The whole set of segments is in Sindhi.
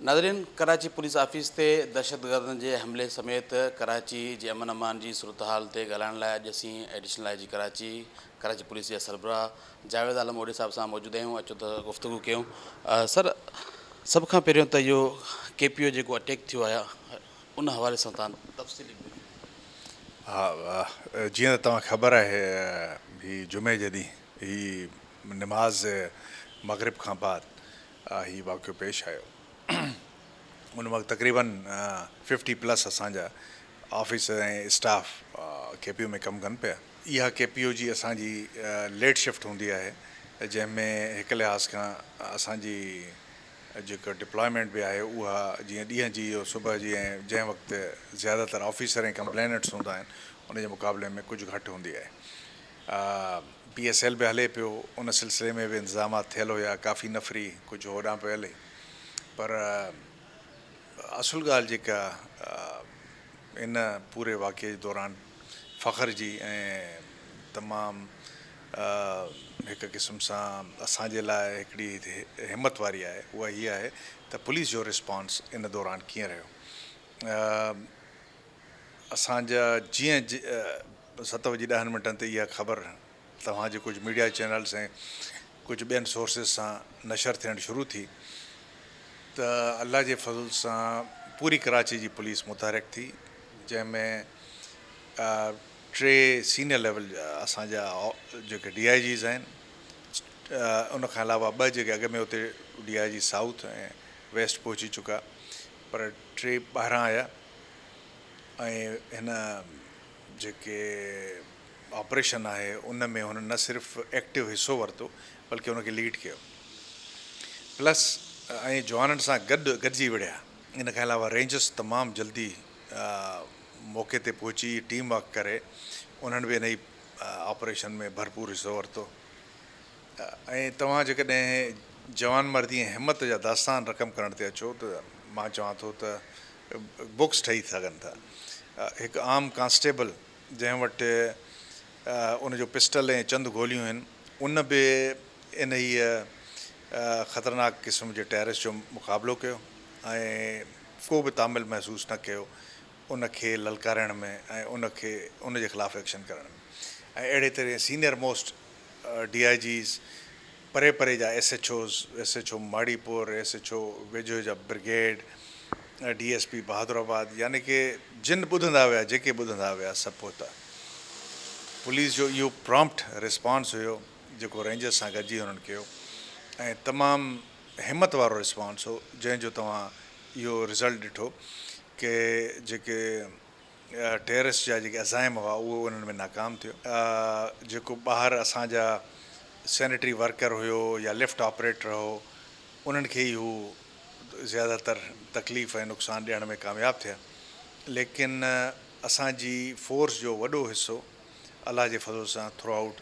ناظرين ڪراچي پوليس آفيس تي دهشتگردن جي حملي سميت ڪراچي جي امن امان جي صورتحال تي ڳالهائڻ لاء اڄ اسين additional I G Karachi, Karachi police جي سربراهه جاويد عالم اوڍي صاحب سان موجود آهيون اچو ته گفتگو ڪيون سر سڀ کان پهريون ته اهو ڪي پي او جيڪو اٽيڪ ٿيو آهي ان حوالي سان تان تفصيلي بريفنگ ها جيئن ته توهان کي خبر آهي هي جمعي جي ڏينهن هي نماز مغرب کان بعد هي واقعو پيش آيو. ان وقت تقريبن ففٽي پلس اسان جا officer ۽ staff K P O ۾ ڪم ڪن پيا. اها ڪي پي او جي اسان جي ليٽ شفٽ هوندي آهي جنهن ۾ هڪ لحاظ کان اسان جي جيڪا ڊپلائمينٽ به آهي اها جيئن ڏينهن جي صبح جي ۽ جنهن وقت زياده تر آفيسر ۽ ڪمپلينٽس هوندا آهن ان جي مقابلي ۾ ڪجهه گهٽ هوندي آهي. پي ايس ايل به هلي پيو، ان سلسلي ۾ به انتظامات ٿيل هيا، ڪافي نفري ڪجهه هوڏانهن پئي هلي پر اصل ڳالهه جيڪا ان پوري واقعي جي دوران فخر جي ۽ تمام هڪ قسم سان اسان جي لاء هڪڙي همت واري آهي اها هيء آهي ته پوليس جو رسپانس ان دوران ڪيئن رهيو. اسان جا جيئن ست وڄي ڏهن منٽن تي اها خبر توهان جي ڪجهه ميڊيا چينلز ۽ ڪجهه ٻين سورسز سان نشر ٿيڻ شروع ٿي ته الله جي فضل سان پوري ڪراچي جي پوليس متحرڪ ٿي جنهن ۾ ٽي سينئر ليول اسان جا جيڪي ڊي I Gs آهن ان کان علاوه ٻه جيڪي اڳ ۾ اتي D I G south ۽ west پهچي چڪا پر ٽي ٻاهران آيا ۽ هن جيڪي آپريشن آهي ان ۾ هن نه صرف ايڪٽو حصو ورتو بلڪه ان کي ليڊ ڪيو پلس ۽ جوانن سان گڏ گڏجي وڙهيا. ان کان علاوه رينجرس تمام جلدي موقعي تي پهچي ٽيم ورڪ ڪري انهن به انهي آپريشن ۾ ڀرپور حصو ورتو ۽ توهان جيڪڏهن جوان مردي ۽ همت جا داستان رقم ڪرڻ تي اچو ته مان چوان ٿو ته بڪس ٺهي سگهن ٿا. هڪ عام ڪانسٽيبل جنهن وٽ ان جو پسٽل ۽ چند گوليون هن، ان به انهيء خطرناڪ قسم جي ٽيررسٽ جو مقابلو ڪيو ۽ ڪو به تامل محسوس نه ڪيو ان کي للڪارڻ ۾ ۽ ان کي ان جي خلاف ايڪشن ڪرڻ ۾ ۽ اهڙي طرح senior most D I Gs, پري پري جا S H Os, S H O Maripur, S H O ويجهو جا brigade, D S P Bahadurabad يعني ڪي جن ٻڌندا ويا جيڪي ٻڌندا ويا سڀ پهتا. پوليس جو اهو پرامپٽ رسپانس هيو جيڪو رينجرز سان گڏجي هنن ڪيو ۽ تمام همت وارو رسپانس هو جنهن جو توهان اهو رزلٽ ڏٺو ڪي جيڪي ٽيررسٽ جا جيڪي عزائم هئا اهو انهن ۾ ناڪام ٿيو. جيڪو ٻاهر اسان جا سينيٽري ورڪر هيو يا لفٽ آپريٽر هو انهن کي ئي هو زياده تر تڪليف ۽ نقصان ڏيڻ ۾ ڪامياب ٿيا ليڪن اسان جي فورس جو وڏو حصو الله جي فضل سان ٿرو آئوٽ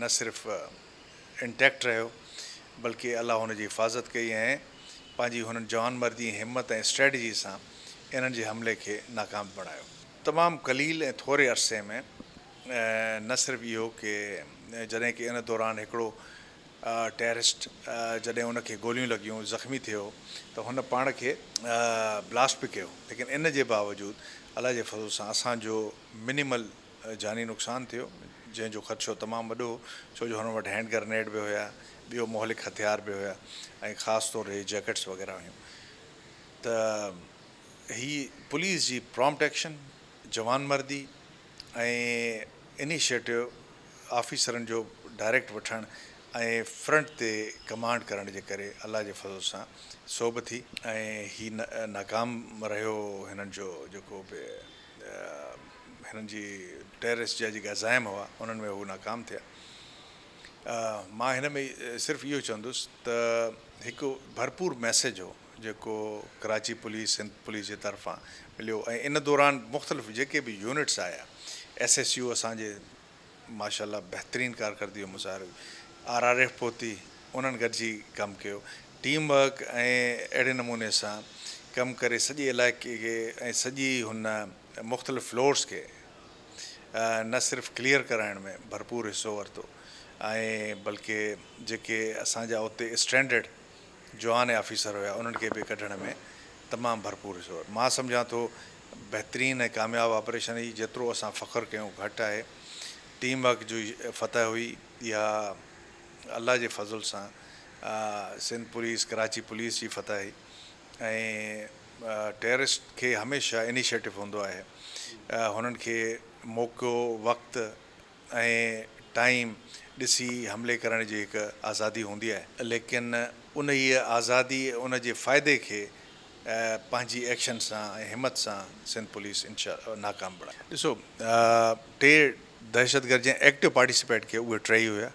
نه صرف انٽيڪٽ رهيو بلڪه الله هن جي حفاظت ڪئي ۽ پنهنجي هنن جوانمردي ۽ همت ۽ اسٽريٽجي سان انهن جي حملي کي ناڪام بڻايو. تمام قليل ۽ ٿوري عرصي ۾ نه صرف اهو ڪي جڏهن ڪي ان دوران هڪڙو ٽيررسٽ جڏهن ان کي گوليون لڳيون زخمي ٿيو ته هن پاڻ کي بلاسٽ به ڪيو ليڪن ان جي باوجود الله جي فضل سان اسان جو منيمل جاني نقصان ٿيو جنهن جو خدشو تمام وڏو هو ڇو جو هنن وٽ هينڊ گرنيڊ به هيا ٻيو مهلڪ هٿيار به هيا ۽ خاص طور هي جيڪٽس وغيره هيون ته هي پوليس جي پرامپٽ ايڪشن جوان مردي ۽ انيشيٽو آفيسرن جو ڊائريڪٽ وٺڻ ۽ فرنٽ تي ڪمانڊ ڪرڻ جي ڪري الله جي فضل سان سوڀ ٿي ۽ هي ناڪام رهيو هنن جو جيڪو به هنن جي ٽيررسٽ جا جيڪي عزائم هئا انهن ۾ هو ناڪام ٿيا. مان هن ۾ صرف اهو چوندس ته هڪ ڀرپور ميسيج هو جيڪو ڪراچي پوليس سنڌ پوليس جي طرفان مليو ۽ ان دوران مختلف جيڪي به يونٽس آيا ايس ايس يو اسان جي ماشاء الله بهترين ڪارڪردگي جو مظاهرو آر آر ايف پهتي انهن گڏجي ڪم ڪيو ٽيم ورڪ ۽ اهڙي نموني سان ڪم ڪري سڄي علائقي کي ۽ سڄي هن مختلف فلورز کي نه صرف ڪليئر ڪرائڻ ۾ ڀرپور حصو ورتو ۽ بلڪه جيڪي اسان جا اتي اسٽرينڊڊ جوان ۽ آفيسر هيا انهن کي به ڪڍڻ ۾ تمام ڀرپور حصو مان سمجهان ٿو بهترين ۽ ڪامياب آپريشن هئي جيترو اسان فخر ڪيون گهٽ آهي ٽيم ورڪ جي فتح هئي اها الله جي فضل سان سنڌ پوليس ڪراچي پوليس جي فتح هئي ۽ ٽيررسٽ کي هميشه انيشيٽو هوندو آهي هنن کي موقعو وقت ۽ ٽائيم ڏسي حملي ڪرڻ جي هڪ آزادي هوندي آهي. ليڪن انهيء آزادي ان جي فائدي کي پنهنجي ايڪشن سان ۽ همت سان سنڌ پوليس انشاء ناڪام بڻائي. ڏسو ٽي دهشتگرد جنهن ايڪٽو پارٽيسپيٽ ڪيو اهي ٽيئي هيا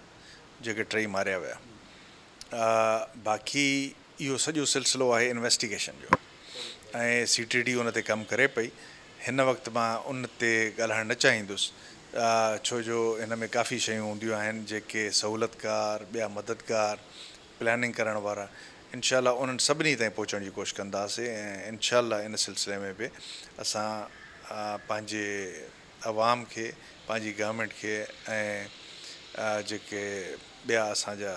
جيڪي ٽيئي ماريا ويا. باقي اهو سڄو سلسلو آهي انويسٽيگيشن جو ۽ سي ٽي ڊي ان تي ڪم ڪري پئي. هن وقت مان ان تي ڳالهائڻ نه چاهيندس ڇو جو هن ۾ ڪافي شيون هونديون آهن جيڪي سهولتڪار ٻيا مددگار پلاننگ ڪرڻ وارا انشاء الله انهن سڀني تائين پهچڻ جي ڪوشش ڪنداسين ۽ انشاء الله ان سلسلي ۾ به اسان پنهنجي عوام کي پنهنجي گورنمينٽ کي ۽ جيڪي ٻيا اسان جا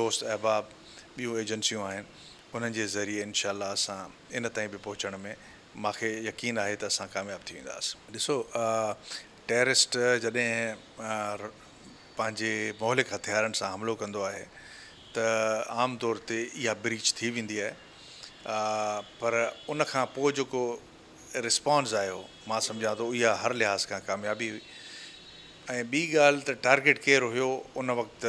دوست احباب ٻيون ايجنسيون آهن انهن جي ذريعي انشاء الله اسان ان تائين به پهچڻ ۾ مان کي يقين آهي ته اسان ڪامياب ٿي وينداسين. ڏسو ٽيررسٽ جڏهن پنهنجي مهلڪ هٿيارن سان حملو ڪندو آهي ته عام طور تي اها بريچ ٿي ويندي آهي پر ان کان پوء جيڪو رسپانس آيو مان سمجهان ٿو اها هر لحاظ کان ڪاميابي هئي ۽ ٻي ڳالهه ته ٽارگيٽ ڪير هيو ان وقت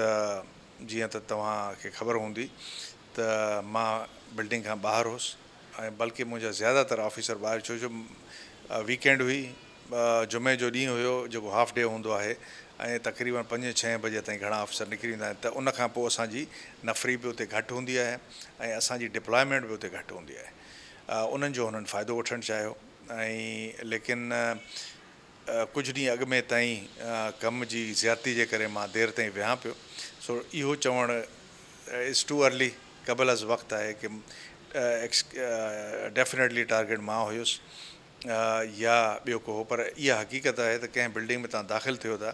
جيئن ته توهان کي خبر هوندي ته مان بلڊنگ کان ٻاهر هوس ۽ بلڪه منهنجا زياده تر آفيسر ٻاهر ڇو جو ويڪ اينڊ هئي جمعي جو ڏينهن هيو جيڪو هاف ڊي هوندو آهي ۽ تقريبن پنجين ڇهين بجي تائين گهڻا آفيسر نڪري ويندا آهن ته ان کان پوء اسان جي نفري به اتي گهٽ هوندي آهي ۽ اسان جي ڊپلائمينٽ به اتي گهٽ هوندي آهي انهن جو هنن فائدو وٺڻ چاهيو ۽ ليڪن ڪجهه ڏينهن اڳ ۾ تائين ڪم جي زيادتي جي ڪري مان دير تائين ويهان پيو سو اهو چوڻ از ٽو ارلي قبل از وقت آهي ڪي ڊيفنيٽلي ٽارگيٽ مان هيس يا ٻيو ڪو هو پر اها حقيقت آهي ته ڪنهن بلڊنگ ۾ توهان داخل ٿيو ٿا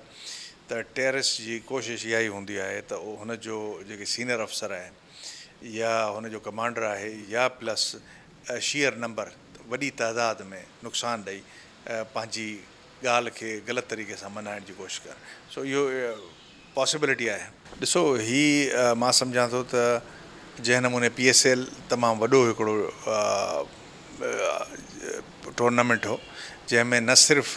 ته ٽيررسٽ جي ڪوشش اها ئي هوندي آهي ته هن جو جيڪي سينئر افسر آهن يا هن جو ڪمانڊر آهي يا پلس شيئر نمبر وڏي تعداد ۾ نقصان ڏئي پنهنجي ڳالهه کي غلط طريقي سان منائڻ جي ڪوشش ڪن سو اهو پاسيبلٽي آهي. ڏسو هي مان سمجهان ٿو ته جنهن نموني پي ايس ايل تمام وڏو هڪڙو ٽورنامينٽ هو جنهن ۾ نه صرف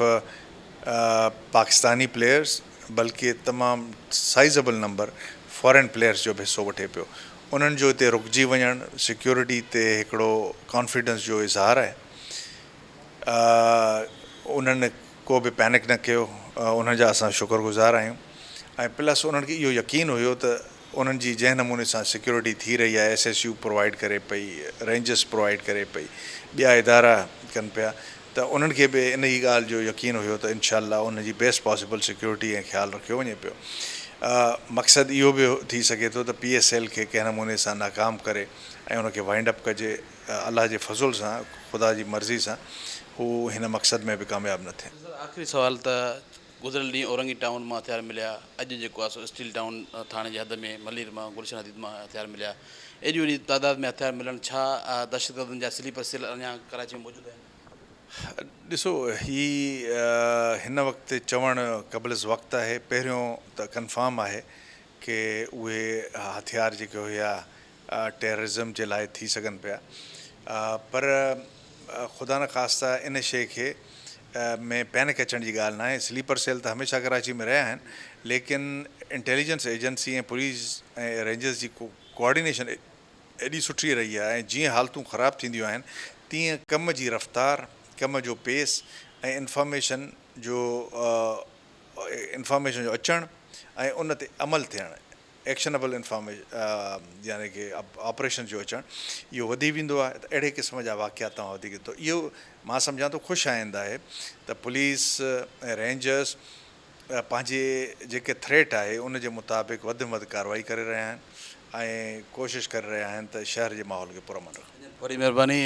پاڪستاني پليئرز بلڪه تمام سائيزبل نمبر فارين پليئرز جو به حصو وٺي پيو انهن جو اتي رڪجي وڃڻ سيڪيورٽي تي هڪڙو ڪانفيڊنس جو اظهار آهي انهن ڪو به پينڪ نه ڪيو انهن جا اسان شڪر گذار آهيون ۽ پلس انهن کي اهو يقين هيو ته انهن جي جنهن نموني سان سيڪيورٽي ٿي رهي آهي ايس ايس يو پرووائيڊ ڪري پئي رينجرس پرووائيڊ ڪري پئي ٻيا ادارا ڪن پيا ته انهن کي به انهي ڳالهه جو يقين هيو ته انشاء الله انهن جي بيسٽ پاسيبل سيڪيورٽي ۽ خيال رکيو وڃي پيو. مقصد اهو به ٿي سگهي ٿو ته پي ايس ايل کي ڪنهن نموني سان ناڪام ڪري ۽ ان کي وائنڊ اپ ڪجي الله جي فضل سان خدا جي مرضي سان هو هن مقصد ۾ به ڪامياب نه ٿين. سر آخري سوال ته گذريل ڏينهن اورنگي ٽائون مان هٿيار مليا اڄ جيڪو آهي سو اسٽيل ٽائون ٿاڻي جي حد ۾ ملير مان گلشن حديد مان هٿيار مليا ايڏي وڏي تعداد ۾ هٿيار ملڻ ڇا دهشتگردن جا سليپر سيل اڃا ڪراچي ۾ موجود آهن؟ ڏسو هي هن وقت چوڻ قبل از وقت آهي پهريون ته ڪنفرم آهي ڪي اهي هٿيار جيڪي هيا ٽيررزم جي لاء ٿي سگهن پيا پر خدا نخواسته ان شيء کي ۾ پينڪ اچڻ جي ڳالهه ناهي سليپر سيل ته هميشه ڪراچي ۾ رهيا آهن ليڪن انٽيليجنس ايجنسي ۽ پوليس ۽ رينجرز جي ڪوآرڊينيشن ايڏي سٺي رهي آهي ۽ جيئن حالتون خراب ٿينديون آهن تيئن ڪم جي رفتار، ڪم جو پيس ۽ انفارميشن جو انفارميشن جو اچڻ ۽ ان تي عمل ٿيڻ ايڪشنبل انفارميشن يعني ڪي آپريشن جو اچڻ اهو وڌي ويندو آهي ته اهڙي قسم جا واقعا توهان وڌيڪ ته اهو مان سمجهان ٿو خوش آئند آهي ته پوليس ۽ رينجرس پنهنجي جيڪي ٿريٽ آهي ان جي مطابق وڌ ۾ وڌ ڪارروائي ڪري رهيا آهن ۽ ڪوشش ڪري رهيا آهن ته شهر جي ماحول کي پرامن رکن. وڏي مهرباني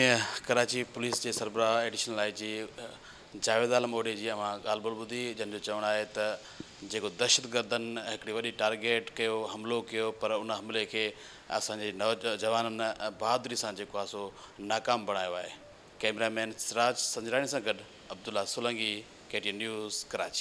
ڪراچي پوليس جي سربراهه ايڊيشنل I جي جاويد عالم اوڍي جي اوهان ڳالهه ٻولهه ٻڌي جن جو چوڻ آهي ته جيڪو دهشتگردن هڪڙي وڏي ٽارگيٽ ڪيو حملو ڪيو پر ان حملي کي اسان جي نوجوانن بهادري سان جيڪو آهي سو ناڪام بڻايو آهي. ڪئميرا مين سراج سنجراڻي سان گڏ Abdullah Solangi, K T N news, Karachi.